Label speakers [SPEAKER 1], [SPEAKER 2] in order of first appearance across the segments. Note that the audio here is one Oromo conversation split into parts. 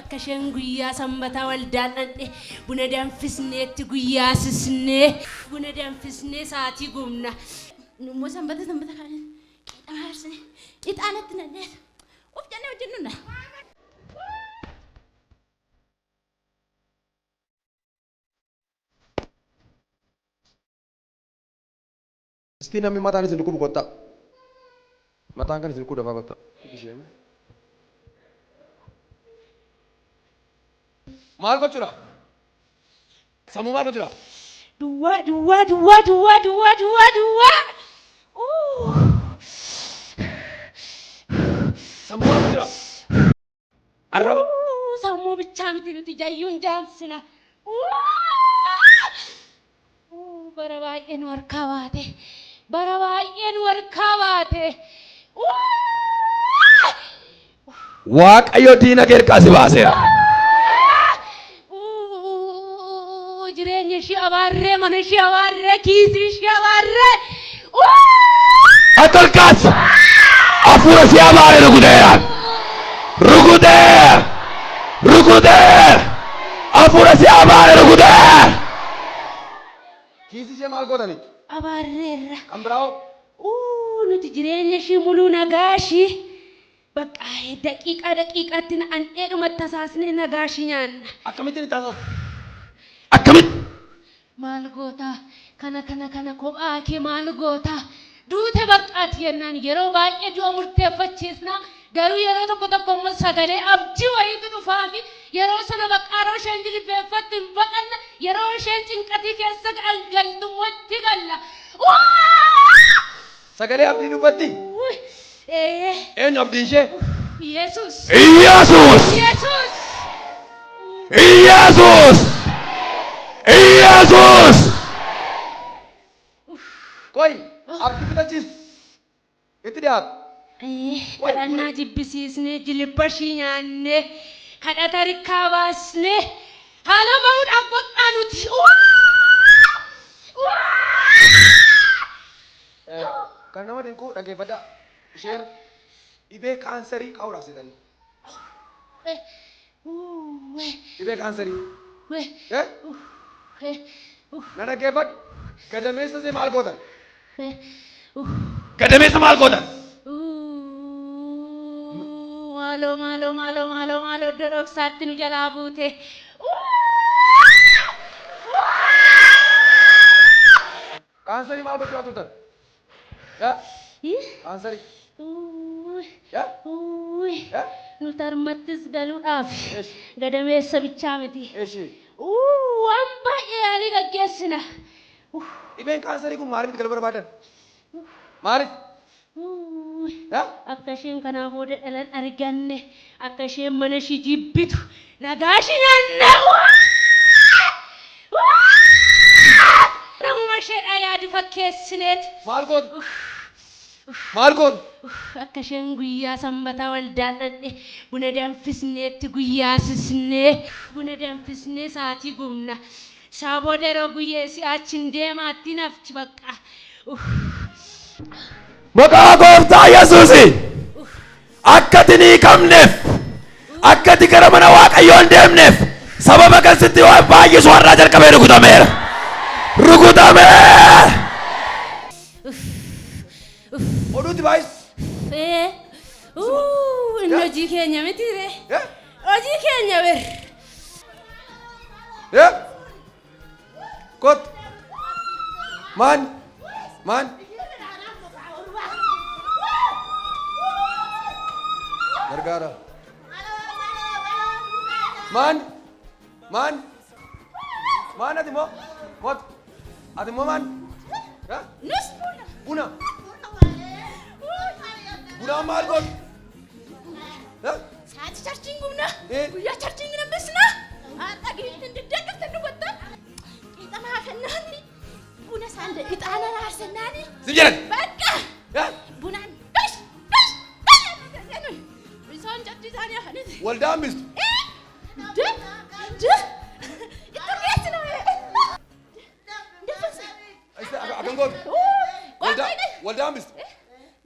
[SPEAKER 1] Akka isheen guyyaa sanbataa waldaan dhandhe buna danfisneetti guyyaa sisnee buna danfisnee sa'aatii gubna.
[SPEAKER 2] Immoo sanbata sanbata kan qixaa aarsine ixaanatti nannee of jennee hojjennu.
[SPEAKER 3] Istii namni mataan isin dhukkubu kottaa. Mataan kan isin dhukkubu dafaa kottaa. Maal gochuudha? Sammuu maal gochuudha?
[SPEAKER 1] Duwwaa duwwaa duwwaa duwwaa duwwaa duwwaa duwwaa.
[SPEAKER 3] Sammuu maal gochuudha? Arraba.
[SPEAKER 1] Sammuu bichaa miti nuti jayyuun jaamsina. Bara baay'ee nu harkaa baate. Bara baay'ee nu harkaa baate.
[SPEAKER 4] Waaqayyo diina kee harkaa si baaseera.
[SPEAKER 1] Jireenya ishee abaarree, mana ishee abaarree, kiisii ishee abaarree.
[SPEAKER 4] Ati ol kaasi. Hafuura si abaare rukuteera. Rukutee. Rukutee. Hafuura si abaare rukutee.
[SPEAKER 3] Kiisii ishee maal gootani?
[SPEAKER 1] Abaarreerra.
[SPEAKER 3] Kan biraa hoo?
[SPEAKER 1] Nuti jireenya ishii muluu nagaa ishii bakka daqiiqaa daqiiqaatti andheedhumatti tasaasnee nagaa ishii nyaanna.
[SPEAKER 3] Akkamittiin itti haasoftu?
[SPEAKER 4] Akkamitti?
[SPEAKER 1] Maal goota? Kana kana kana kophaa kee maal goota? Duute baqqaati jennaan yeroo baay'ee du'a murteeffachiisna. Garuu yeroo tokko tokko immoo sagalee abdii wayiitu dhufaafi yeroo sana baqqaa yeroo isheen jilbeeffattu hin baqanna, yeroo isheen cinqatii keessa galtu immoo itti galla.
[SPEAKER 3] Sagalee abdii dubbatti?
[SPEAKER 1] Ee.
[SPEAKER 3] Eenyu abdiin ishee?
[SPEAKER 1] Yesuus.
[SPEAKER 4] Iyyasuus.
[SPEAKER 1] Yesuus.
[SPEAKER 4] Iyyasuus. Iyyasuus.
[SPEAKER 3] Qoy abdii kutachiisu. Itti dhiyaatu.
[SPEAKER 1] Kadhannaa jibbisiisnee jilba ishii nyaannee kadhata rikkaa baasnee haala bahuudhaaf baqqaa nuti.
[SPEAKER 3] Kan nama dinqu dhaggeeffadhaa. Isheen dhibee kaansarii qabuudhaaf seetanii. Dhibee kaansarii. Na dhaggeeffadhu. Gadameessa ishee maal gootan?
[SPEAKER 4] Gadameessa maal gootan?
[SPEAKER 1] Maaloo maaloo maaloo maaloo maaloo iddoo dhoksaatti nu jalaa buute.
[SPEAKER 3] Kaansarii maal gochuu turtan? Kaansarii.
[SPEAKER 1] Nuti harmattis galuudhaaf gadameessa bichaa miti. Waan baay'ee yaalii gaggeessina.
[SPEAKER 3] Dhibeen kaansarii kun maaliif galuu barbaadan? Maaliif?
[SPEAKER 1] Akka isheen kanaa booda dhalan arganne, akka isheen mana ishii jibbitu, nagaa ishii nyaanne. Namuma isheedhaa yaadu fakkeessineet.
[SPEAKER 3] Maal gootu? Maal gootu?
[SPEAKER 1] Akka isheen guyyaa sanbataa waldaan dhandhe buna danfisneetti guyyaa sisnee buna danfisnee sa'aatii gubna. Isaa booda yeroo guyyee si'aachi hin deemaatti nafti bakka.
[SPEAKER 4] Maqaa gooftaa Yesuusiin akka ati hin hiikamneef, akka ati gara mana Waaqayyoo hin deemneef sababa kan sitti baay'isu har'aa jalqabee rukutameera. Rukutamee!
[SPEAKER 3] Oduutti baay'isu.
[SPEAKER 1] Inni hojii keenya miti ree. Hojii keenya bir.
[SPEAKER 3] Kottu. Maan? Maan? Gargaara. Maan? Maan? Maan ati immoo? Kottu. Ati immoo maan?
[SPEAKER 2] Nus buna.
[SPEAKER 3] Buna. Bunaan maal gootu?
[SPEAKER 2] Saati charchiin gubna. Guyyaa charchiin nambisna. Har'a giiftiin diddeeqifte dubbata. Qiixama hafennaani. Buna isaan ixaana aarsennaani.
[SPEAKER 4] Si jedhan.
[SPEAKER 2] Bakka. Bunaan gash gash gash. Isaan charchii isaanii hafanis.
[SPEAKER 3] Waldaa hambistu.
[SPEAKER 2] De de. Itti urgeessina.
[SPEAKER 3] Akkam gootu? Waldaa waldaa hambistu.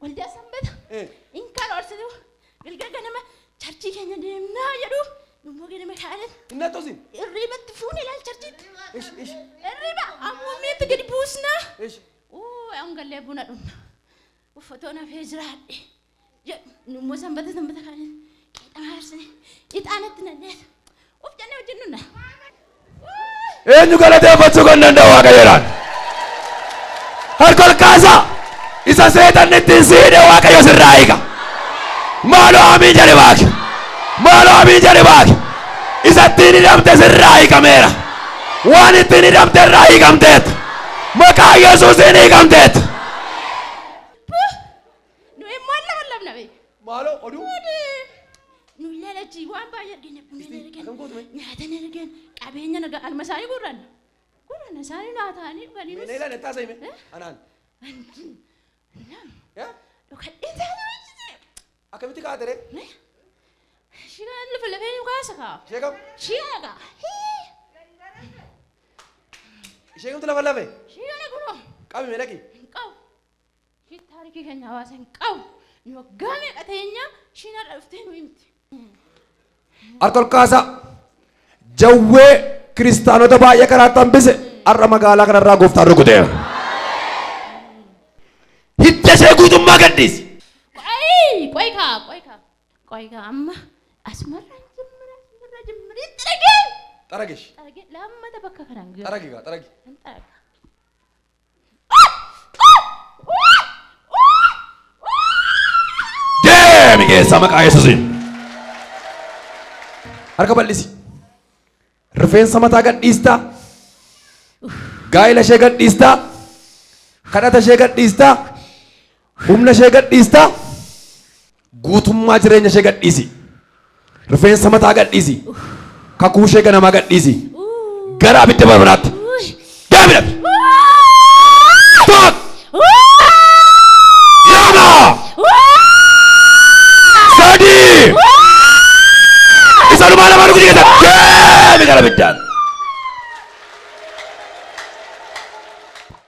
[SPEAKER 2] Waldaa sanbata. Inkaan oolsitu. Galgala ganama charchii keenya deemnaa jedhu. Nummoo
[SPEAKER 3] Hin nattusin.
[SPEAKER 2] Irriibatti fuune ilaal charchiitti.
[SPEAKER 3] Ish ish
[SPEAKER 2] Irriiba ammuummeetti gadi buusna.
[SPEAKER 3] ish.
[SPEAKER 2] Uu angallee buna dhumna. Uffatoo nafee jiraadhe. Jedhu nu immoo sanbata sanbata kan qeexama aarsine ixaanatti nanneeta. Uf jennee wajjin dhumna.
[SPEAKER 4] Eenyu galateeffachuu kan danda'u Waaqayyoodhaan? Harka ol kaasaa. Isa seexanni ittiin si hidhe Waaqayyo sirraa hiika. Maaloo amiin jedhi baaki. Maaloo amiin jedhi baaki. Isa ittiin hidhamte sirraa hiikameera. Waan ittiin hidhamte irraa hiikamteet. Maqaa Yesuusiin hiikamteet.
[SPEAKER 2] Nu immoo hin labalabna bee.
[SPEAKER 3] Maaloo oduu.
[SPEAKER 2] Nu illee achi waan baay'ee argine buna
[SPEAKER 3] Isti,
[SPEAKER 2] argine
[SPEAKER 3] akkam gootu mee?
[SPEAKER 2] nyaata ni argine qabeenya nagaa alma isaanii gurranna. Gurranna isaanii naa ta'anii dhuganii
[SPEAKER 3] Mee
[SPEAKER 2] nus.
[SPEAKER 3] ilaali taasisa hime. Anaan. Eh?
[SPEAKER 2] Dhokadhee taa'anii
[SPEAKER 3] Akkamitti kaate ree?
[SPEAKER 2] Shigaan lafa lafee nu kaasa kaa.
[SPEAKER 3] Ishee kam?
[SPEAKER 2] Shigaa kaa.
[SPEAKER 3] Ishee kamtu lafa lafe?
[SPEAKER 2] Shigaa kunoo.
[SPEAKER 3] Qabi mee dhaqi.
[SPEAKER 2] Hin qabu. Shi taarikii keenya hawaasa hin qabu. Nu waggaa meeqa teenya shiin har'a dhuftee nu himti.
[SPEAKER 4] Harka ol kaasaa. Jawwee kiristaanota baay'ee karaatti hambise har'a magaalaa kanarraa gooftaan rukuteera. Hidda ishee guutummaa gadhiisi.
[SPEAKER 2] Qoyi qoyi kaa qoyi kaa qoyi kaa amma asumarraa jimmira asumarraa jimmirii xaragee.
[SPEAKER 3] Xaragish.
[SPEAKER 2] Xaragee lammata bakka kanaan gahu.
[SPEAKER 3] Xaragi kaa xaragi.
[SPEAKER 2] Hin xaraga.
[SPEAKER 4] Deemi keessaa maqaa Yesuusiin. Harka bal'isi. Rifeensa mataa gadhiistaa. Gaa'ila ishee gadhiistaa. Kadhata ishee gadhiistaa. Humna ishee gadhiistaa. Guutummaa jireenya ishee gadhiisi. Rifeensa mataa gadhiisi. Kakuu ishee ganamaa gadhiisi. Gara abidda barbaraatti. Deemi dhabi. Tokko. Lama. Sadii. Isa dhumaa lama dhugu jigata. Deemi gara abiddaatti.